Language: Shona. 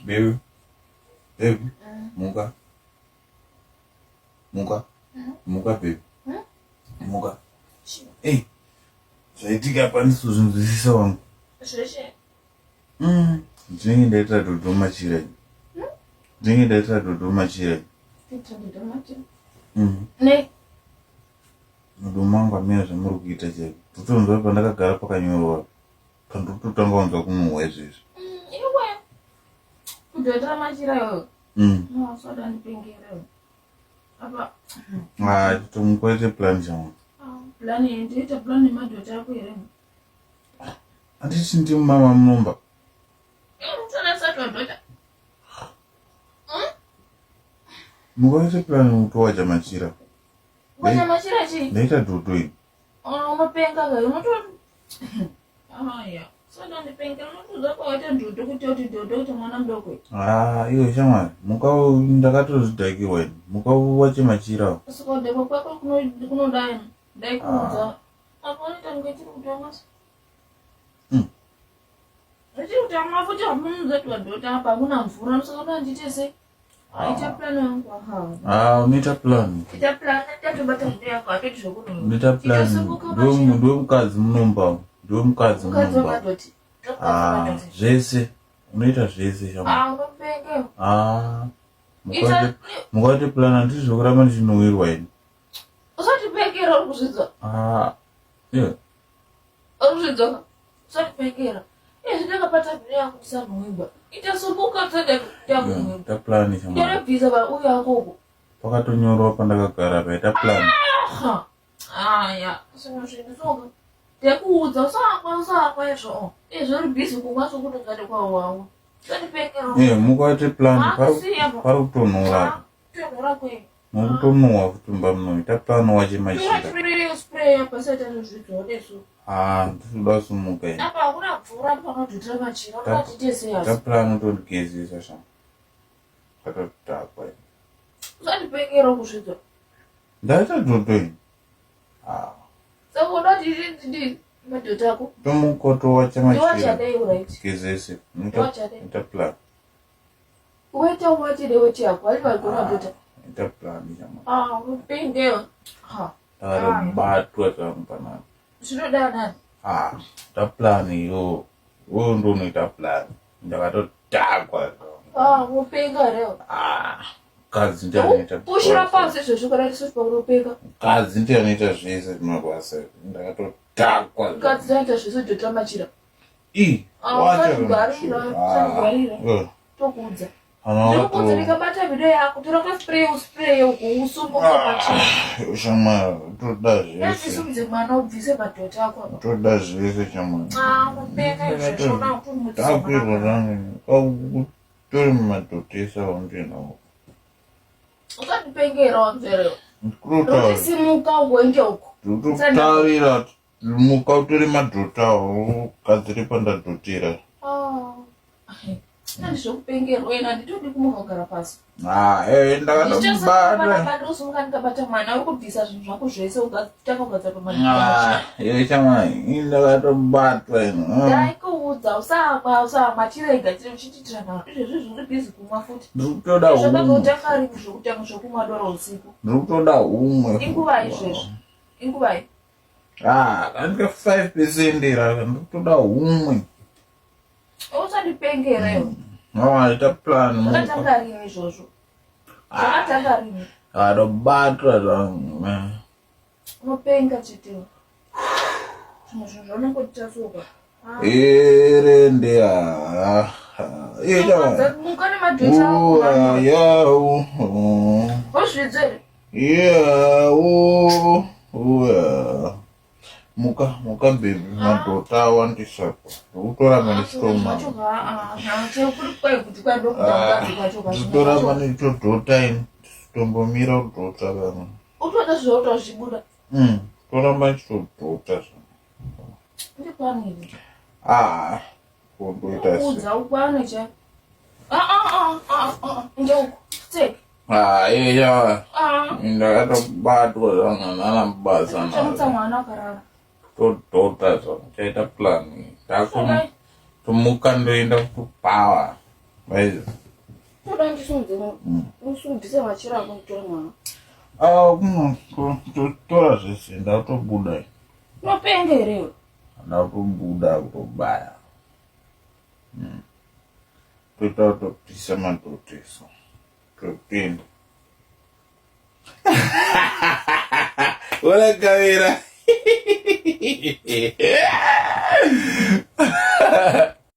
Baby. Baby. Muka. Muka. Muka baby. Muka. Hey. Zvaitika apa ndisozvinzwisisa wangu. Zveshe. Ndinenge ndaitira dhodho machira. Ndinenge ndaitira dhodho machira. Kuitira dhodho machira. Ne. Mudomo wangu amira zvamuri kuita chaiko. Totonzwa pandakagara pakanyorwa. Pandototanga kunzwa kunhuhwa izvezvi. Iwe. Kudhodha machira iwe. No, usada ndipengere. Apa. Ah, tomukoite plan changu. Ah, plan iyi ndiita plan yemadhota ako here? Handiti ndimi mama munomba. Unotora wadhota. Mukaite plan mutowacha machira. Wacha machira chii? Ndaita dhodho ini. Unopenga ka unoto Aya. Saka ndipengera unotoziva kwawaita dhodho kuti uti dhodho kuti mwana mudoko. Ah, iwe shamwari, muka ndakatozvidhakirwa ini. Muka uwache machira. Saka kudhakwa kwako kunodai ndaikuudza. Apa unoita kunge chiri kutanga. Chiri kutanga futi hamunudza kuti wadhota apa hakuna mvura saka unoda ndiite sei? Ita plan wangu aha. Ah, unoita plan. Ita plan tatobata video yako hatoti zvokunhuhwa. Unoita plan. Itasimuka machira. Ndiwe mukadzi munomba. Ndiwe mukadzi Mukadzi munomba. wakadoti. Ah, zvese. Unoita zvese shamwari. Ah, unopenga. Ah. Mukaite plan handiti zvokuramba ndichinhuhwirwa ini. Usatipengera uri kuzvidzwa. Ah. Yeah. Uri kuzvidzwa. Usatipengera. Izvi ndakabata video yangu ndisanhuhwirwa. Ita sumuka tsende ndakunhuhwirwa. Ita plan shamwari. Ndorobvisa pa uyu akoko. Pakatonyorwa pandakagara paita plan. Aha. Aya, zvimwe zvinhu soka. Ndekuudza usakwa usakwa izvo. Izvo uri busy kumwa sokuti kwawo wangu. Usatipengera. Eh, mukaite plan Wakusiya po. pari kutonhora. Kutonhora kwei? Mukutonhuhwa futi mumba muno. Ita plan wache machira. Spray spray apa saita zvezvidzo nesu. Ah, ndinoda kusumuka ini. Apa hakuna mvura panodhotera machira. Unoda tiite sei Ita asi? plan utondigezesa sha. Akatodhakwa ini. Usatipengera kuzvidzwa. Ndaita dhodho ini. Ah, Saka unoda kuti ndi madhota ako. tomukoto wache machira. Ndiwachadei right. Gezese. Ndiwachadei. Ita plan. Waita wachide weti yako. Ali wagona dhota. Ita plan shamwari. Ah, unopengera. Ha. Ndakatobatwa zvangu panapa. Zvinoda nani? Ah, ita plan iyo. Wewe ndo unoita plan. Ndakatodhakwa zvangu. Ah, unopenga leo. Ah, mukadzi ndiye anoita Pushira pasi izvezvi kana isusu paunopenga. Mukadzi ndiye anoita zvese mabasa. Ndakatodhakwa. Mukadzi anoita zvese dhota machira. Ii, Ah, wacha usandigwarira, machira. usandigwarira. Ah, eh, Tokuudza. ana Ndinokuudza wakato- ndikabata video yako tora kaspray uspray uku usumuke machira. Ah, shamwari, toda zvese. Ndazvisumudze mwana ubvise madhota ako apa. Toda zvese shamwari. Ah, unopenga izvezvi ona kutumudza Takwirwa mwana. zvangu. Kwakutori mumadhotesa wandinawo. Usandipengera wanzvere. Ndikutotaura. Rotisimuka uende uko. Ndikutokutarira muka utore madhota ugadzire pandadhotera. Ah. Ndizvokupengerwa ena handitodi kumuka kugara pasi. Ah, eh, ndakatobata. Ndosimuka ndikabata mwana uri kubvisa zvinhu zvako zvese ukatanga kugadzira Ah, pamwana. eh, shamwari, ini ndakatobatwa ino. Ah, Ndaikuudza usamwa usamwa chirega chiri uchitiitira nharo izvezvi zviri bhizi kumwa futi. Ndiri kutoda humwe. Zvakatotanga rini zvekutanga zvekumwa doro usiku. Ndiri kutoda humwe. Inguvai izvezvi? Inguvai? Ah, kandika 5% raka ndiri kutoda humwe. Usandipengera iwe. Ah, ita plan muka. Zvakatanga rini izvozvo? Zvakatanga rini? Akatobatwa zvangu. man. Unopenga chete. Zvimwe zvinhu zvaunongoita soka. Ere ndeya. Eh, shamwari. Muka nemadhota ako. Ua, ya, u, u. Wazvidzwa here? Yeah, u, ua. Muka, muka baby, madhota awandisa. Ndikutoramba ndichitomwa. Zvacho ha, chekuri kwai kuti kwai ndokuda mukadzi kwacho kwacho. Nditoramba ndichitodhota ini. Tombomira kudhota kana. Utoda zvautwa zvichibuda. Toramba ndichitodhota zva. Ndikwanire. Ah, kundoita se. Udza ukwane cha. Ah ah ah ah ah. Ndeuko. Take. Ah, iya. Ah. Ndakatobatwa zvangu nana basa. Chamutsa mwana akarara. Todhota zvangu, chaita plan. Ndakum Alright. tomuka ndoenda kupawa. Vaiza. Toda ndisunze usubvise machira ako nditora mwana. Ah, kunotora zvese ndatobuda. Unopenga here iwe? Ndatobuda kutobaya. Toita kutopisa matoteso. Topinda. Hola kamera.